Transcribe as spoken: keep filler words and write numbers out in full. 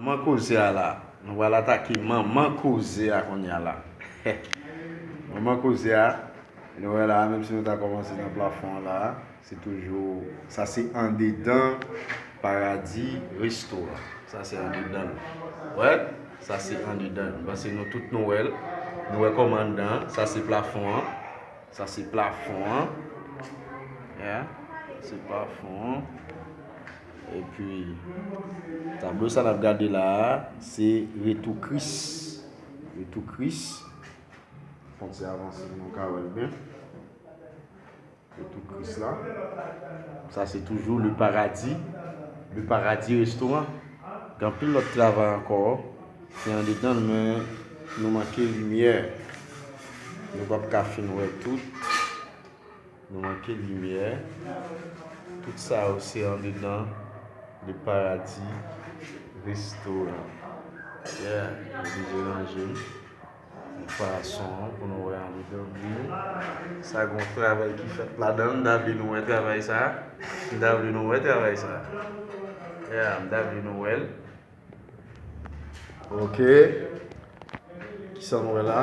Manman koze a la. Nou pral atake manman koze a kounye a la. Manman koze a, nou wè la, menm si nou ta kòmanse nan plafon an la, se toujou, sa se andedan Paradi Restoran. Sa se andedan l. Wè, sa se andedan l. M panse nou tout nou wè l. Nou wè kòman anndan an. Sa se plafon an. Sa se plafon an. Yeah. Se plafon an. Epi, tablo sa n ap gade la a, se Retou Kris. Retou Kris. Fon ti avanse pou nou ka wè l byen. Retou Kris la. Sa se toujou Le Paradis. Le Paradis Restaurant. Gen anpil lòt travay ankò ki andedan l, men nou manke limyè. Nou p ap ka fin wè tout. Nou manke limyè. Tout sa yo se andedan Le Paradis Restaurant. Yeah, nou oblije ranje m. Yon fason pou nou wè andedan byen. Sa gon travay ki fèt ladan l. M ta vle nou wè travay sa. M ta vle nou wè travay sa. Yeah, m ta vle nou wè l. Ok. Kisa nou wè la?